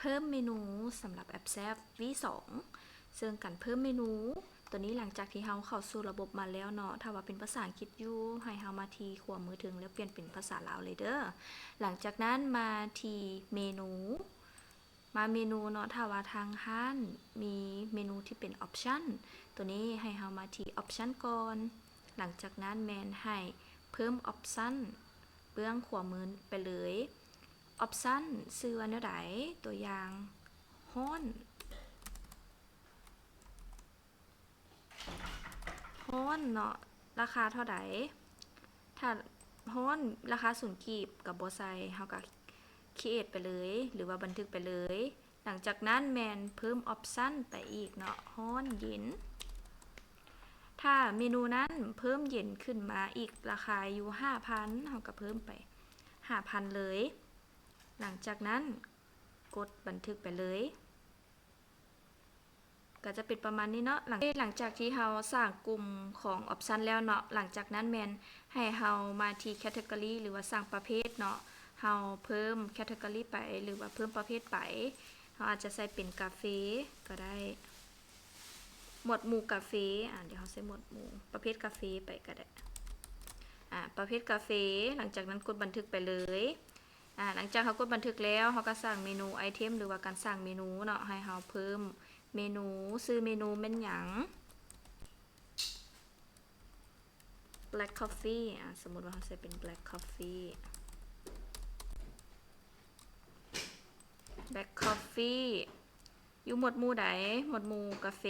ພີ່ມເມນູສຳລັບແອັບແຊບ ວີສອງ ເຊິ່ງການເພີ່ມເມນູໂຕນີ້ ຫຼັງຈາກທີ່ເຮົາເຂົ້າສູ່ລະບົບມາແລ້ວເນາະ, ຖ້າວ່າເປັນພາສາອັງກິດຢູ່ ໃຫ້ເຮົາມາທີ່ຂວາມືເທິງ ແລ້ວປ່ຽນເປັນພາສາລາວເລີຍເດີ້. ຫຼັງຈາກນັ້ນມາທີ່ເມນູ ມາເມນູເນາະ, ຖ້າວ່າທາງຮ້ານມີເມນູທີ່ເປັນອອບຊັນ ໂຕນີ້ໃຫ້ເຮົາມາທີ່ອອບຊັນກ່ອນ. ຫຼັງຈາກນັ້ນແມ່ນໃຫ້ເພີ່ມອອບຊັນເບື້ອງຂວາມືໄປເລີຍ. ອອບຊັນຊື່ວ່າແນວໃດ? ຕົວຢ່າງ ຮ້ອນ. ຮ້ອນເນາະ, ລາຄາເທົ່າໃດ? ຖ້າຮ້ອນລາຄາສູນກີບກໍບໍ່ໃສ່, ເຮົາກໍຄຣີເອດໄປເລີຍ ຫຼືວ່າບັນທຶກໄປເລີຍ. ຫຼັງຈາກນັ້ນແມ່ນເພີ່ມອອບຊັນໄປອີກເນາະ, ຮ້ອນເຢັນ. ຖ້າເມນູນັ້ນເພີ່ມເຢັນຂຶ້ນມາອີກລາຄາຢູ່ຫ້າພັນ, ເຮົາກໍເພີ່ມໄປຫ້າພັນເລີຍ. ຫຼັງຈາກນັ້ນກົດບັນທຶກໄປເລີຍ. ກໍຈະເປັນປະມານນີ້ເນາະ. ຫຼັງ ຫຼັງຈາກທີ່ເຮົາສ້າງກຸ່ມຂອງອອບຊັນແລ້ວເນາະ, ຫຼັງຈາກນັ້ນແມ່ນໃຫ້ເຮົາມາທີ່ແຄດເທີກອຣີ ຫຼືວ່າສ້າງປະເພດເນາະ. ເຮົາເພີ່ມແຄດເທີກອຣີໄປ ຫຼືວ່າເພີ່ມປະເພດໄປ. ເຮົາອາດຈະໃສ່ເປັນກາເຟກໍໄດ້, ໝວດໝູ່ກາເຟ. ອາ ດຽວເຮົາໃສ່ໝວດໝູ່ປະເພດກາເຟໄປກໍໄດ້. ອາ ປະເພດກາເຟ. ຫຼັງຈາກນັ້ນກົດບັນທຶກໄປເລີຍ. ອາ ຫຼັງຈາກເຮົາກົດບັນທຶກແລ້ວ, ເຮົາກໍສ້າງເມນູໄອເທັມ ຫຼືວ່າການສ້າງເມນູເນາະ, ໃຫ້ເຮົາເພີ່ມເມນູ. ຊື່ເມນູແມ່ນຫຍັງ? Black Coffee. ອາ ສົມມຸດວ່າເຮົາໃສ່ເປັນ Black Coffee. Black Coffee ຢູ່ໝວດໝູ່ໃດ? ໝວດໝູ່ກາເຟ.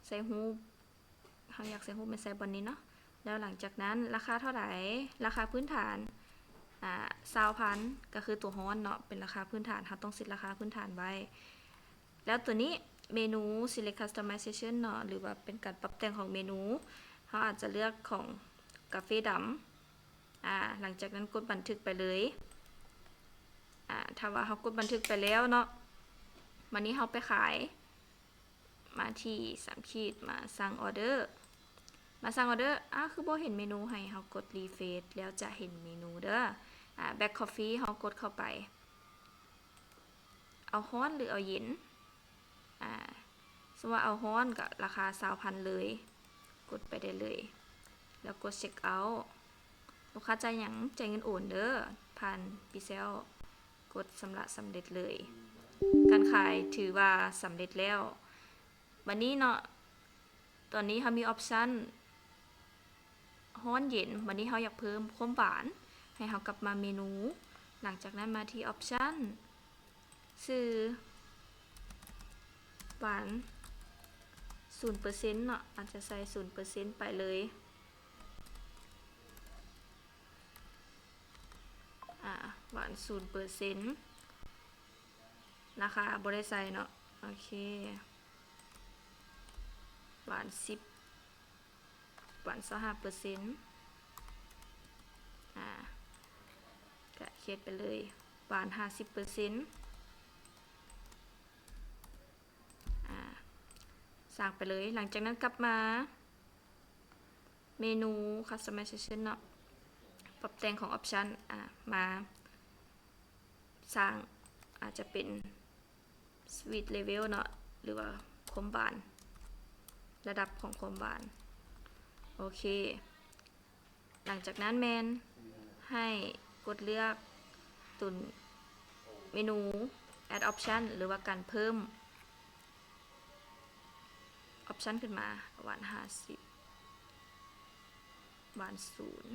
ໃສ່ຮູບ ເຮົາຢາກໃສ່ຮູບແມ່ນໃສ່ບ່ອນນີ້ເນາະ. ແລ້ວຫຼັງຈາກນັ້ນລາຄາເທົ່າໃດ? ລາຄາພື້ນຖານ ອາ ຊາວພັນ ກໍຄືຕົວຮ້ອນເນາະ, ເປັນລາຄາພື້ນຖານ, ເຮົາຕ້ອງເຊັດລາຄາພື້ນຖານໄວ້. ແລ້ວຕົວນີ້ເມນູ Select Customization ເນາະ, ຫຼືວ່າເປັນການປັບແຕ່ງຂອງເມນູ, ເຮົາອາດຈະເລືອກຂອງກາເຟດຳ. ອາ ຫຼັງຈາກນັ້ນກົດບັນທຶກໄປເລີຍ. ອາ ຖ້າວ່າເຮົາກົດບັນທຶກໄປແລ້ວເນາະ, ບາດນີ້ເຮົາໄປຂາຍ. ມາທີ່ສາມຂີດ ມາສັ່ງອອເດີ, ມາສັ່ງອອເດີ. ອາ ຄືບໍ່ເຫັນເມນູໃຫ້? ເຮົາກົດ Refresh ແລ້ວຈະເຫັນເມນູເດີ້. ອາ Black Coffee ເຮົາກົດເຂົ້າໄປ. ເອົາຮ້ອນ ຫຼື ເອົາເຢັນ? ອາ ສົມມຸດວ່າເອົາຮ້ອນກໍລາຄາຊາວພັນເລີຍ, ກົດໄປໄດ້ເລີຍ ແລ້ວກົດ Check Out. ລູກຄ້າຈ່າຍຫຍັງ? ຈ່າຍເງິນໂອນເດີ້ ຜ່ານ PayZelle. ກົດຊຳລະສຳເລັດເລີຍ. ການຂາຍຖືວ່າສຳເລັດແລ້ວ. ບາດນີ້ເນາະ, ຕອນນີ້ເຮົາມີອອບຊັນຮ້ອນເຢັນ, ບາດນີ້ເຮົາຢາກເພີ່ມຄວາມຫວານ, ໃຫ້ເຮົາກັບມາເມນູ. ຫຼັງຈາກນັ້ນມາທີ່ອອບຊັນ ຊື່ ຫວານສູນເປີເຊັນເນາະ, ອາດຈະໃສ່ສູນເປີເຊັນໄປເລີຍ. ອາ ຫວານສູນເປີເຊັນ ລາຄາບໍ່ໄດ້ໃສ່ເນາະ. ໂອເຄ ຫວານສິບ ຫວານຊາວຫ້າເປີເຊັນ. ອາ ກະຄຣີເອດໄປເລີຍ ຫວານຫ້າສິບເປີເຊັນ. ອາ ສ້າງໄປເລີຍ. ຫຼັງຈາກນັ້ນກັບມາເມນູ Customization ເນາະ, ປັບແຕ່ງຂອງ Option. ອາ ມາສ້າງ ອາດຈະເປັນ Sweet Level ເນາະ ຫຼືວ່າຄວາມຫວານ, ລະດັບຂອງຄວາມຫວານ. ໂອເຄ ຫຼັງຈາກນັ້ນແມ່ນໃຫ້ກົດເລືອກຕົວເມນູ Add Option ຫຼືວ່າການເພີ່ມ Option ຂຶ້ນມາ, ຫວານຫ້າສິບ ຫວານສູນ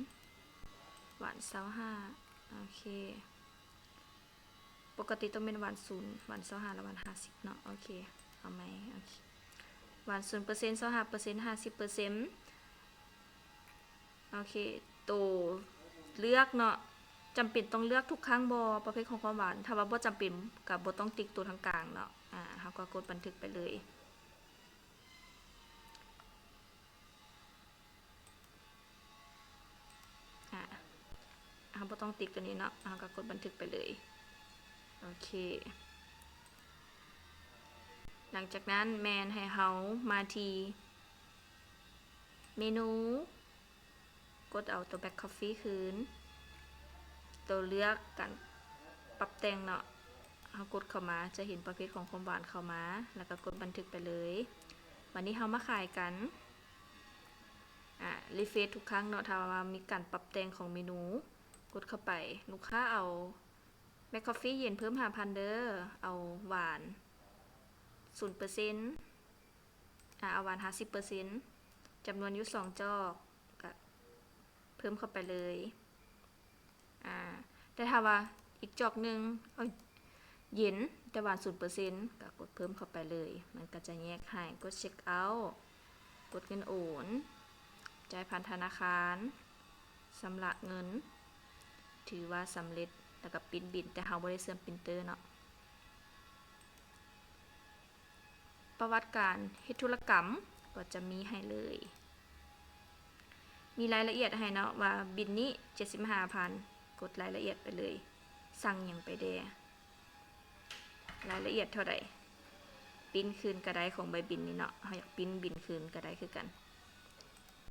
ຫວານຊາວຫ້າ. ໂອເຄ ປົກກະຕິຕ້ອງແມ່ນຫວານສູນ ຫວານຊາວຫ້າ ແລະ ຫວານຫ້າສິບເນາະ. ໂອເຄ ເອົາໃໝ່. ໂອເຄ ຫວານສູນເປີເຊັນ ຊາວຫ້າເປີເຊັນ ຫ້າສິບເປີເຊັນ. ໂອເຄ ໂຕເລືອກເນາະ ຈຳເປັນຕ້ອງເລືອກທຸກຄັ້ງບໍ່ ປະເພດຂອງຄວາມຫວານ? ຖ້າວ່າບໍ່ຈຳເປັນກໍບໍ່ຕ້ອງຕິກໂຕທາງກາງເນາະ. ອາ ເຮົາກໍກົດບັນທຶກໄປເລີຍ. ອາ ເຮົາບໍ່ຕ້ອງຕິກຕົວນີ້ເນາະ, ເຮົາກໍກົດບັນທຶກໄປເລີຍ. ໂອເຄ ຫຼັງຈາກນັ້ນແມ່ນໃຫ້ເຮົາມາທີ່ເມນູ ກົດເອົາຕົວ Black Coffee ຄືນ, ຕົວເລືອກການປັບແຕ່ງເນາະ. ເຮົາກົດເຂົ້າມາ ຈະເຫັນປະເພດຂອງຄວາມຫວານເຂົ້າມາ ແລ້ວກໍກົດບັນທຶກໄປເລີຍ. ບັດນີ້ເຮົາມາຂາຍກັນ ອາ ຣີເຟຣຊທຸກຄັ້ງເນາະ ຖ້າວ່າມີການປັບແຕ່ງຂອງເມນູ ກົດເຂົ້າໄປ. ລູກຄ້າເອົາແມັກຄອບຟີເຢັນເພີ່ມຫ້າພັນເດີ ເອົາຫວານສູນເປີເຊັນ ອາ ເອົາຫວານຫ້າສິບເປີເຊັນ ຈຳນວນຢູ່ສອງຈອກ ກະເພີ່ມເຂົ້າໄປເລີຍ. ອາ ແຕ່ຖ້າວ່າອີກຈອກໜຶ່ງເອົາເຢັນ ແຕ່ຫວານສູນເປີເຊັນ ກະກົດເພີ່ມເຂົ້າໄປເລີຍ. ມັນກະຈະແຍກໃຫ້ ກົດເຊັກເອົາ ກົດເງິນໂອນ ຈ່າຍຜ່ານທະນາຄານ ຊຳລະເງິນ ຖືວ່າສຳເລັດ ແລ້ວກະປຣິ້ນບິນ ແຕ່ເຮົາບໍ່ໄດ້ເຊື່ອມປຣິນເຕີເນາະ. ປະຫວັດການເຮັດທຸລະກຳກໍຈະມີໃຫ້ເລີຍ ມີລາຍລະອຽດໃຫ້ເນາະ ວ່າບິນນີ້ເຈັດສິບຫ້າພັນ ກົດລາຍລະອຽດໄປເລີຍ ສັ່ງຫຍັງໄປແດ່ ລາຍລະອຽດເທົ່າໃດ ປຣິ້ນຄືນກະໄດ້ຂອງໃບບິນນີ້ເນາະ ເຮົາຢາກປຣິ້ນບິນຄືນກະໄດ້ຄືກັນ.